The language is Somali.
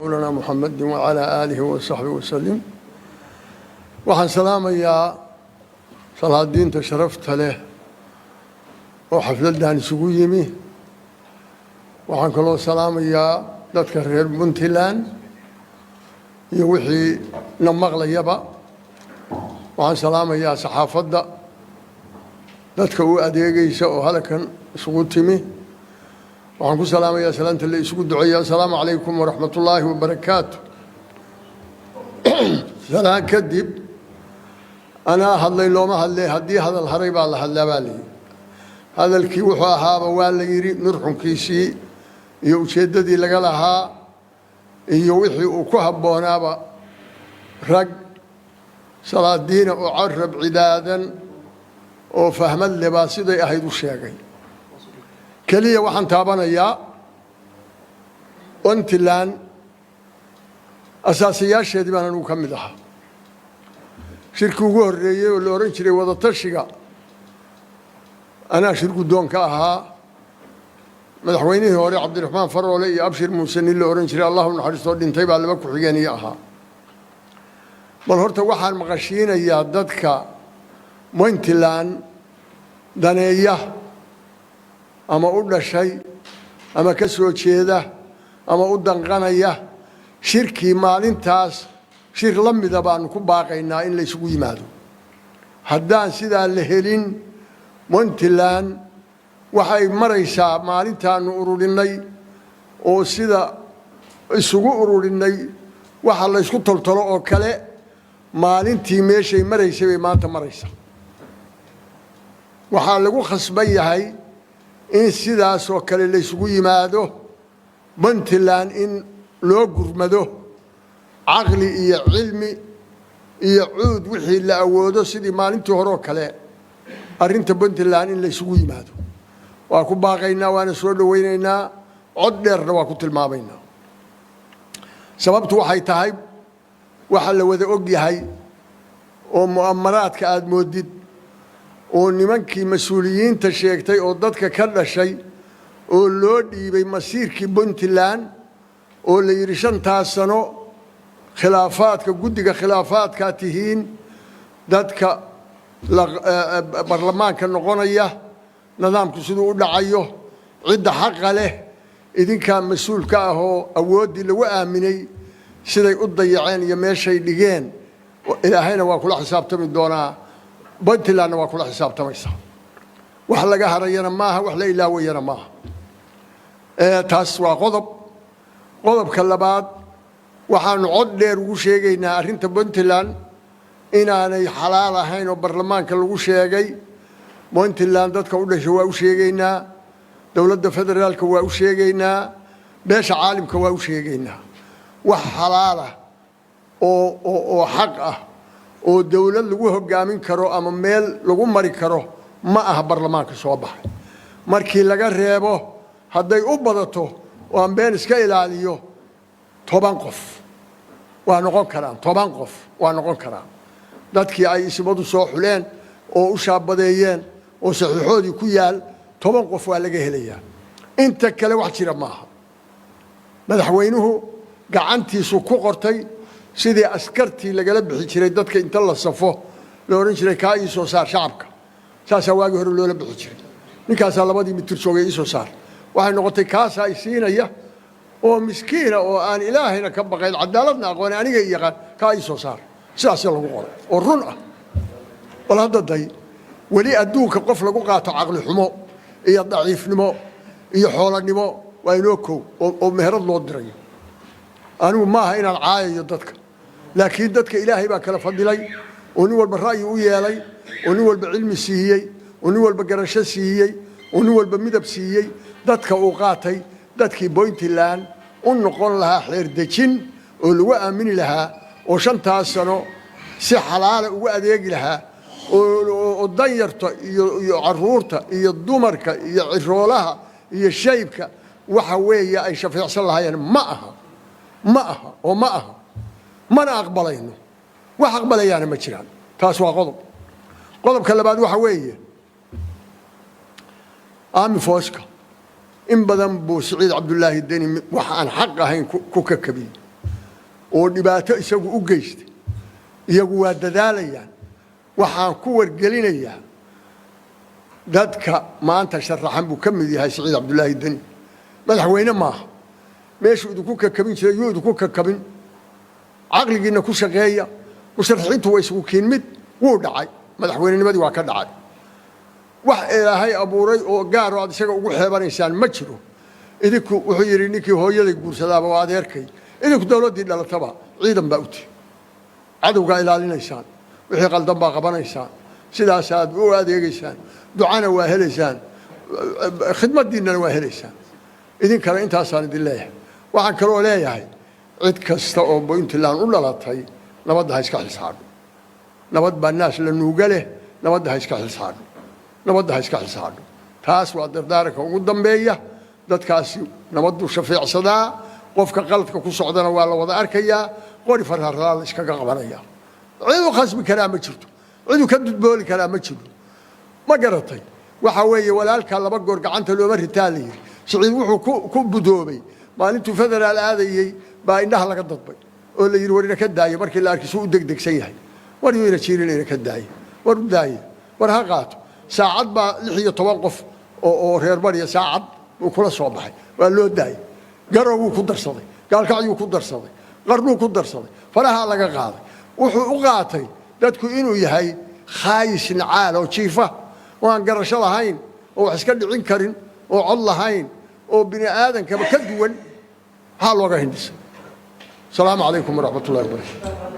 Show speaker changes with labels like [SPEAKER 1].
[SPEAKER 1] Mawlana Muxamadi wacalaa aalihi wasaxbihi wasalim. Waxaan salaamayaa salaadiinta sharafta leh oo xafladdan isugu yimi. Waxaan kaloo salaamayaa dadka reer Puntland iyo wixii na maqlayaba. Waxaan salaamayaa saxaafadda dadka u adeegaysa oo halkan isugu timi. Waxaan ku salaamayaa salaanta la isugu duceeya: assalaamu calaykum waraxmat ullaahi wabarakaatu. Salaan kadib, anaa hadlay looma hadlay. Haddii hadal haray baa la hadlaa baa layidhi. Hadalkii wuxuu ahaaba waa la yidhi, nurxunkiisii iyo ujeeddadii laga lahaa iyo wixii uu ku habboonaaba rag salaadiina oo carab cidaadan oo fahmad leh baa siday ahayd u sheegay. Keliya waxaan taabanayaa Puntland asaasayaasheedii baan anugu ka mid ahaa. Shirkii ugu horreeyey oo la odhan jiray wadatashiga anaa shir guddoonka ahaa. Madaxweynihii hore Cabdiraxmaan Faroole iyo Abshir Muuse nin la odhan jiray, Allahu naxariistoo dhintay, baa laba ku-xigeenyo ahaa. Bal horta waxaan maqashiinayaa dadka Puntland daneeya ama u dhashay ama ka soo jeeda ama u danqanaya, shirkii maalintaas shir la mida baanu ku baaqaynaa in la isugu yimaado. Haddaan sidaa la helin, Puntland waxay maraysaa maalintaanu ururinay oo sida isugu ururinay waxa la ysku toltolo oo kale, maalintii meeshay maraysay bay maanta maraysaa. Waxaa lagu khasban yahay in sidaasoo kale la ysugu yimaado, Puntland in loo gurmado, caqli iyo cilmi iyo cuud wixii la awoodo, sidii maalintii hore oo kale arrinta Puntland in la ysugu yimaado. Waa ku baaqaynaa, waana soo dhowaynaynaa, cod dheerna waa ku tilmaamaynaa. Sababtu waxay tahay waxa la wada og yahay oo mu'amaraadka aada moodid oo nimankii mas-uuliyiinta sheegtay oo dadka ka dhashay oo loo dhiibay masiirkii Puntland oo la yidhi 5taas sano khilaafaadka, guddiga khilaafaadkaa tihiin, dadka baarlamaanka noqonaya, nidaamku siduu u dhacayo, cidda xaqa leh idinkaa mas-uulka ah, oo awooddii lagu aaminay siday u dayaceen iyo meeshay dhigeen, Ilaahayna waa kula xisaabtami doonaa, Puntlandna waa kula xisaabtamaysaa. Wax laga harayana maaha, wax la ilaawayana maaha. Taas waa qodob. Qodobka labaad, waxaanu cod dheer ugu sheegaynaa arrinta Puntland inaanay xalaal ahayn oo baarlamaanka lagu sheegay. Puntland dadka u dhashay waa u sheegaynaa, dowladda federaalka waa u sheegaynaa, beesha caalimka waa u sheegaynaa: wax xalaalah oo xaq ah oo dowlad lagu hogaamin karo ama meel lagu mari karo ma aha baarlamaanka soo baxay. Markii laga reebo, hadday u badato oo aan been iska ilaaliyo, 10 qof waa noqon karaan, 10 qof waa noqon karaan, dadkii ay ismadu soo xuleen oo u shaabadeeyeen oo saxiixoodii ku yaal, 10 qof waa laga helayaa. Inta kale wax jira maaha. Madaxweynuhu gacantiisu ku qortay sidii askartii lagala bixi jiray dadka inta la safo la odhan jiray "kaa ii soo saar". Shacabka saasaa waagii hore loola bixi jiray. Ninkaasaa labadii mitir joogay ii soo saar. Waxay noqotay kaasaa isiinaya oo miskiina oo aan Ilaahayna ka baqayn, cadaaladna aqoon, aniga i yaqaan, kaa ii soo saar. Sidaasa lagu qoray oo run ah. Bal hadda day, weli adduunka qof lagu qaato caqli xumo iyo daciifnimo iyo xoolanimo waa inoo kow oo meherad loo dirayo. Anigu maaha inaan caayayo dadka, laakiin dadka Ilaahay baa kala fadilay oo nin walba ra'yi u yeelay oo nin walba cilmi siiyey oo nin walba garasho siiyey oo nin walba midab siiyey. Dadka uu qaatay, dadkii Puntland u noqon lahaa xeerdejin oo lagu aamini lahaa oo 5taas sano si xalaala ugu adeegi lahaa oo danyarta iyo caruurta iyo dumarka iyo ciroolaha iyo shaybka waxa weeye ay shafiicsan lahaayeen, ma aha, ma aha oo ma aha. Mana aqbalayno, wax aqbalayaana ma jiraan. Taas waa qodob. Qodobka labaad waxa weeye army force-ka. In badan buu Siciid Cabdulaahi Deni wax aan xaq ahayn ku kakabiyey. Oo dhibaato isagu u geystay. Iyagu waa dadaalayaan. Waxaan ku wargelinayaa dadka maanta sharaxan buu ka mid yahay Siciid Cabdulaahi Deni. Madaxweyne maaha. Meeshuu idinku kakabin jiray yuu idinku kakabin. Caqligiinna ku shaqeeya. Musharaxiintu waa isugu kiin mid. Wuu dhacay, madaxweynenimadii waa ka dhacay. Wax Ilaahay abuuray oo gaaro aad isaga ugu xeebanaysaan ma jiro. Idinku wuxuu yidhi, ninkii hooyaday guursadaaba waa adeerkay. Idinku dowladdii dhalataba ciidan baa u tihi, cadowgaa ilaalinaysaan, wixii qaldan baa qabanaysaan, sidaasaad u adeegaysaan. Ducana waa helaysaan, khidmaddiinnana waa helaysaan. Idinkana intaasaan idin leeyahay. Waxaan kaloo leeyahay, cid kasta oo Puntland u dhalatay nabadda ha iska xilsaadho. Nabad baa naas la nuuga leh. Nabadda ha iska xilsaadho, nabadda ha iska xilsaadho. Taas waa dardaaranka ugu dambeeya. Dadkaasi nabaddu shafeecsadaa. Qofka qaladka ku socdana waa la wada arkayaa, qori farharraa la iskaga qabanaya. Cid u khasbi karaa ma jirto, ciduu ka dudbooli karaa ma jiro. Ma garatay? Waxa weeye, walaalkaa laba goor gacanta looma ritaa la yidhi. Siciid wuxuu ku budoobay maalintuu federaal aadayey baa indhaha laga dadbay oo la yidhi, war ina ka daaye. Markii la arkay suu u degdegsan yahay, war yuu ina jiirin, ina ka daaye, war u daaye, war ha qaato. Saacad baa 16 qof oo reer bariya saacad uu kula soo baxay. Waa loo daayey. Garow wuu ku darsaday, Gaalkacyuu ku darsaday, Qarnuu ku darsaday, farahaa laga qaaday. Wuxuu u qaatay dadku inuu yahay khaayis nacaal oo jiifa oo aan garasho lahayn oo wax iska dhicin karin oo cod lahayn oo bini aadankaba ka duwan. Maxaa looga hindhisay? Asalaamu calaykum waraxmat ullahi wabarakatu.